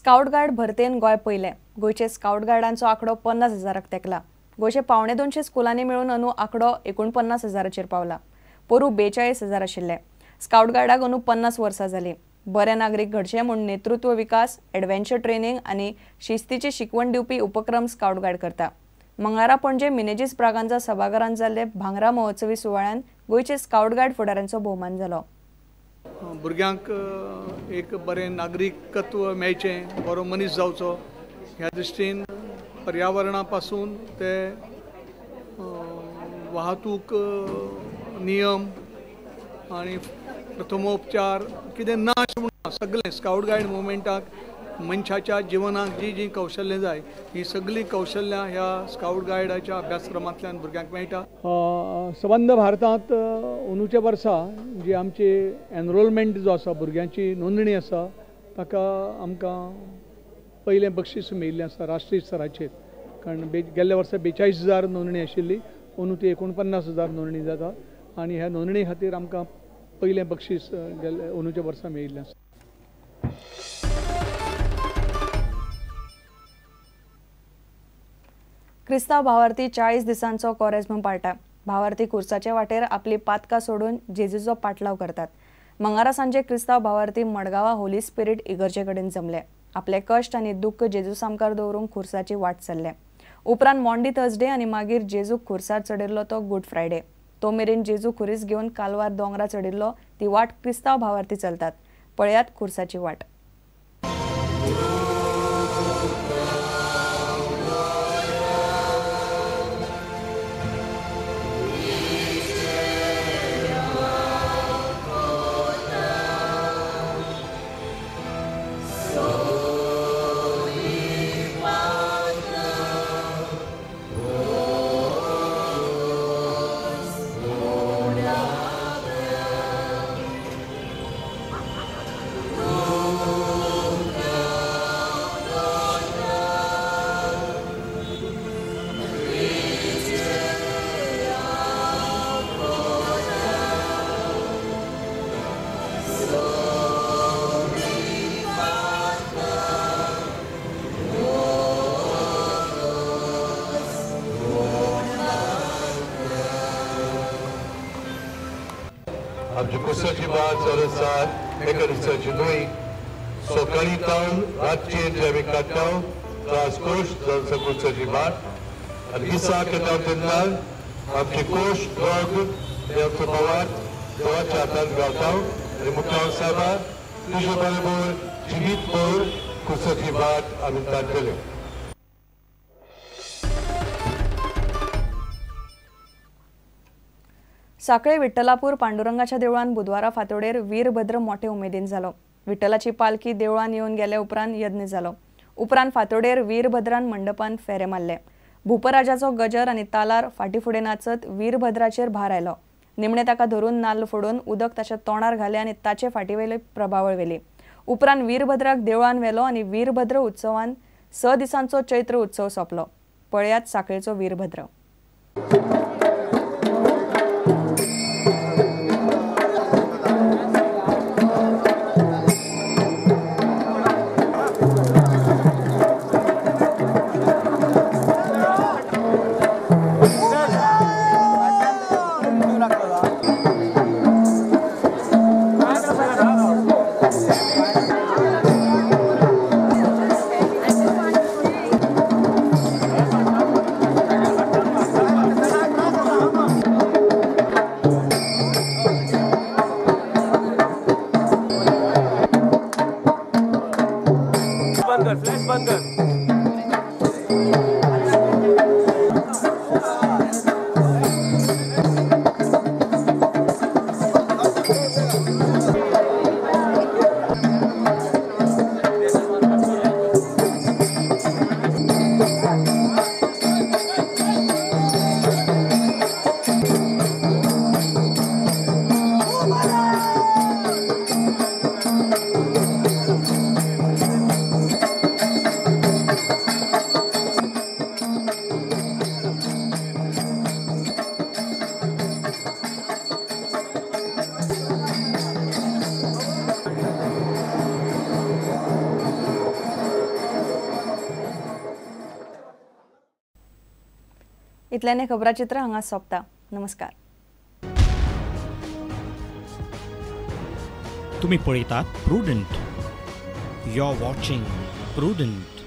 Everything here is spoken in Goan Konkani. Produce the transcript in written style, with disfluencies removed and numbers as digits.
स्काउट गायड भरतेन गोंय पयलें. गोंयचे स्काउट गायडांचो आंकडो 50,000 तेंकला. गोंयचे 175 स्कुलांनी मेळून अंदू आंकडो 49,000 पावला. पोरू 42,000 आशिल्ले. स्काउट गायडाक अंदू 50 वर्सां जालीं. बरे नागरीक घडचे म्हूण नेतृत्व विकास, एडवेंचर ट्रेनिंग आनी शिस्तीची शिकवण दिवपी उपक्रम स्काउट गायड करता. मंगळारा पणजे मिनेजीस ब्रागांजा सभाघरांत जाल्ले भांगरा महोत्सवी सुवाळ्यान गोंयचे स्काउट गायड फुडाऱ्यांचो भोवमान जालो. भुरग्यांक एक बरें नागरिकत्व मेळचें, बरो मनीस जावचो ह्या दृश्टीन पर्यावरणा पासून ते वाहतूक नियम आनी प्रथमोपचार कितें ना अशें म्हणून सगळें स्काउट गायड मुवमेंटाक मनशाच्या जिवनाक जी जी कौशल्यां जाय ही सगळीं कौशल्यां ह्या स्काउट गायडाच्या अभ्यासक्रमांतल्यान भुरग्यांक मेळटा. सबंद भारतांत अंदूच्या वर्सा जी आमची एनरोलमेंट जो आसा, भुरग्यांची नोंदणी आसा, ताका आमकां पयलें बक्षीस मेळिल्लें आसा राष्ट्रीय स्तराचेर. कारण गेल्ल्या वर्सा 42,000 नोंदणी आशिल्ली, अंदू ती 49,000 नोंदणी जाता आनी ह्या नोंदणी खातीर आमकां पयलें बक्षीस गेल्ले अंदूच्या वर्सा मेळिल्लें आसा. क्रिस्तांव भावार्थी 40 दिसांचो कोरेज्म पाळटा. भावार्थी खुर्साचे वाटेर आपली पातकां सोडून जेजूचो पाटलाव करतात. मंगळारा सांजे क्रिस्तांव भावार्थी मडगांवा होली स्पिरीट इगर्जे कडेन जमले. आपले कश्ट आनी दुख्ख जेजू सामकार दवरूंक खुर्साची वाट चल्ले. उपरांत मॉन्डी थर्सडे आनी मागीर जेजूक खुर्सार चडिल्लो तो गुड फ्रायडे. तो मेरेन जेजू खुरीस घेवन कालवार दोंगरा चडिल्लो ती वाट क्रिस्तांव भावार्थी चलतात. पळयात खुर्साची वाट. आमची कुसाची वाट चलत एका दिसाची न्हय, सकाळी तावन रातचे जे आमी काडटा त्रास कोश जावन कुसाची वाट आनी दिसाक येता तेन्ना आमचे कोश दोग हे आमचो भावात देवाच्या हातान गावता आनी मुखार सायबा तुजे बरोबर जिवीत भर कुसाची वाट आमी काडटले. साखळे विठ्ठलापूर पांडुरंगाच्या देवळान बुधवारा फांतोडेर वीरभद्र मोठे उमेदीन जालो. विठ्ठलाची पालखी देवळान येवन गेले उपरांत यज्ञ जालो. उपरांत फांतोडेर वीरभद्रान मंडपान फेरे मारले. भूपराजाचो गजर आनी तालार फाटी फुडें नाचत वीरभद्राचेर भार आयलो. निमणे ताका धरून नाल्ल फोडून उदक ताच्या तोंडार घालें आनी ताचे फाटीवयली प्रभावळ व्हेली. उपरांत वीरभद्राक देवळान व्हेलो आनी वीरभद्र उत्सवान 6 दिसांचो चैत्र उत्सव सोंपलो. पळयात साखळेचो वीरभद्र. इतल्यान हें खबराचित्र हांगा सोंपता. नमस्कार. तुम्ही पळयतात Prudent. You are watching Prudent.